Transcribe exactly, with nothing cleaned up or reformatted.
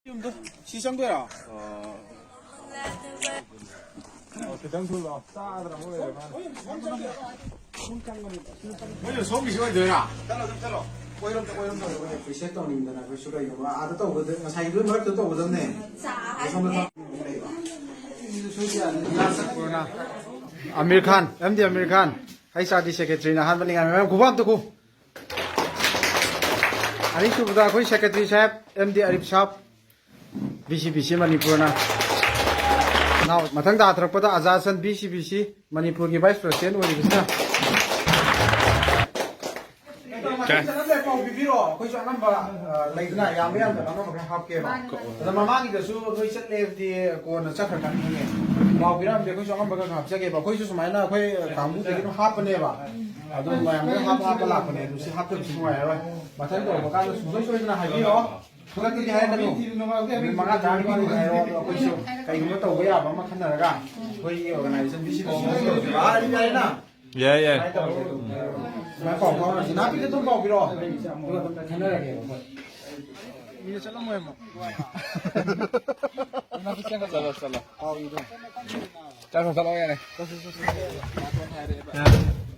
ꯌꯨꯝꯗꯣ ꯁꯤ ꯆꯪꯗꯣꯏꯔꯣ? ꯑꯣ, ꯈꯤꯇꯪ ꯊꯨꯔꯣ꯫ ꯆꯥꯗ꯭ꯔꯥ ꯑꯃꯨꯛ ꯂꯩꯔꯦ ꯃꯥꯅ꯫ ꯃꯣꯏꯅ ꯁꯣꯝꯒꯤꯁꯤ ꯑꯣꯏꯗꯣꯏꯔꯥ? ꯆꯠꯂꯣ, ꯑꯗꯨꯝ ꯆꯠꯂꯣ꯫ ꯑꯣꯏꯔꯣꯝꯗ, ꯑꯣꯏꯔꯣꯝꯗ꯫ ꯑꯩꯈꯣꯏ appreciate ꯇꯧꯅꯤꯡꯗꯅ ꯑꯩꯈꯣꯏꯁꯨ ꯀꯩꯒꯨꯝꯕ ꯑꯥꯗ ꯇꯧꯕꯗ ꯉꯁꯥꯏꯒꯤ ꯃꯔꯛꯇ ꯇꯧꯒꯗꯕꯅꯦ꯫ ꯁꯣꯝꯗ ꯊꯝ-, Amir Khan, M D Amir Khan, H R D ꯁꯦꯀ꯭ꯔꯦꯇꯔꯤꯅ ꯑꯍꯥꯟꯕ ꯂꯩꯉꯥꯏ ꯃꯌꯥꯝ ꯈꯨꯕꯥꯝ ꯑꯝꯇ ꯈꯨ꯫ ꯑꯅꯤꯁꯨꯕꯗ ꯑꯩꯈꯣꯏ secretary saheb, M D Arif sahab, B C B C ꯃꯅꯤꯄꯨꯔꯅ꯫ ꯅꯥꯎ, ꯃꯊꯪ ꯇꯥꯊꯔꯛꯄꯗ Aja Hasan, B C B C ꯃꯅꯤꯄꯨꯔꯒꯤ ꯚꯥꯏꯁ ꯄ꯭ꯔꯁꯤꯗꯦꯟ ꯑꯣꯏꯔꯤꯕꯁꯤꯅ꯫ ꯄꯥꯎ ꯄꯤꯕꯤꯔꯣ, ꯑꯩꯈꯣꯏꯁꯨ ꯑꯉꯝꯕ, ꯑ, ꯂꯩꯗꯅ, ꯌꯥꯝꯕ ꯌꯥꯝꯗꯕ ꯑꯉꯝꯕ ꯈꯔ ꯍꯥꯞꯀꯦꯕ꯫ ꯑꯗ ꯃꯃꯥꯡꯒꯤꯗꯁꯨ ꯅꯣꯏ ꯆꯠꯂꯦꯕꯗꯤ ꯀꯣꯟꯅ ꯆꯠꯈ꯭ꯔꯀꯥꯟꯗ ꯈꯪꯉꯦ꯫ ꯄꯥꯎ ꯄꯤꯔꯛꯑꯝꯗꯦ, ꯑꯩꯈꯣꯏꯁꯨ ꯑꯉꯝꯕ ꯈꯔ ꯍꯥꯞꯆꯒꯦꯕ꯫ ꯑꯩꯈꯣꯏꯁꯨ ꯁꯨꯃꯥꯏꯅ ꯑꯩꯈꯣꯏ ꯀꯥꯡꯕꯨꯗꯒꯤ ꯑꯗꯨꯝ ꯍꯥꯞꯄꯅꯦꯕ꯫ ꯑꯗꯣ ꯃꯌꯥꯝ ꯂꯣꯏ ꯍꯥꯞꯄ ꯍꯥꯞꯄ ꯂꯥꯛꯄꯅꯦ꯫ ꯑꯗꯨ ꯁꯤ ꯍꯥꯞꯇꯕꯁꯨ ꯅꯨꯡꯉꯥꯏꯔꯔꯣꯏ꯫ ꯃꯊꯪ ꯇꯧꯔꯛꯄ ꯀꯥꯟꯗ ꯁꯨꯡꯁꯣꯏ ꯁꯣꯏꯗꯅ ꯍꯥꯏꯕꯤꯔꯛꯑꯣ꯫ ꯈꯨꯗꯛꯇꯗꯤ ꯍꯥꯏꯔꯛꯀꯅꯨ꯫ ꯅꯨꯃꯤꯠ ꯃꯉꯥ ꯇꯔꯥꯅꯤ ꯃꯅꯨꯡꯗ ꯍꯥꯏꯔꯛꯑꯣ꯫ ꯑꯗꯣ ꯑꯩꯈꯣꯏꯁꯨ ꯀꯩꯒꯨꯝꯕ ꯇꯧꯕ ꯌꯥꯕ ꯑꯃ ꯈꯟꯅꯔꯒ ꯑꯩꯈꯣꯏꯒꯤ organization ꯕꯤ ꯁꯤ ꯕꯤ ꯁꯤ ꯇꯧꯁꯦ꯫ ꯑꯥ, ꯑꯗꯨꯗꯤ ꯌꯥꯔꯦꯅ꯫ ꯌꯥꯏ, ꯌꯥꯏ꯫ ꯁꯨꯃꯥꯏꯅ ꯇꯧꯔꯁꯦ ꯑꯗꯨꯝ꯫ ꯁꯨꯃꯥꯏꯅ ꯄꯥꯎ ꯐꯥꯎꯅꯔꯁꯤ꯫ ꯅꯥꯄꯤꯗ ꯑꯗꯨꯝ ꯄꯥꯎ ꯄꯤꯔꯛꯑꯣ꯫ ꯑꯗꯨꯒ ꯑꯗꯨꯝ ꯈꯟꯅꯔꯒꯦ ꯑꯩꯈꯣꯏ꯫ ꯃꯤꯅ ꯆꯠꯂꯝꯃꯣꯏ ꯑꯃꯨꯛ꯫ ꯆꯠꯂꯣ, ꯆꯠꯂꯣ꯫ ꯄꯥꯎ ꯏꯗꯣ꯫ ꯆꯠꯂꯣ, ꯆꯠꯂꯣ, ꯌꯥꯔꯦ꯫ ꯆꯠꯁꯤ, ꯆꯠꯁꯤ꯫ ꯌꯥꯔꯦ꯫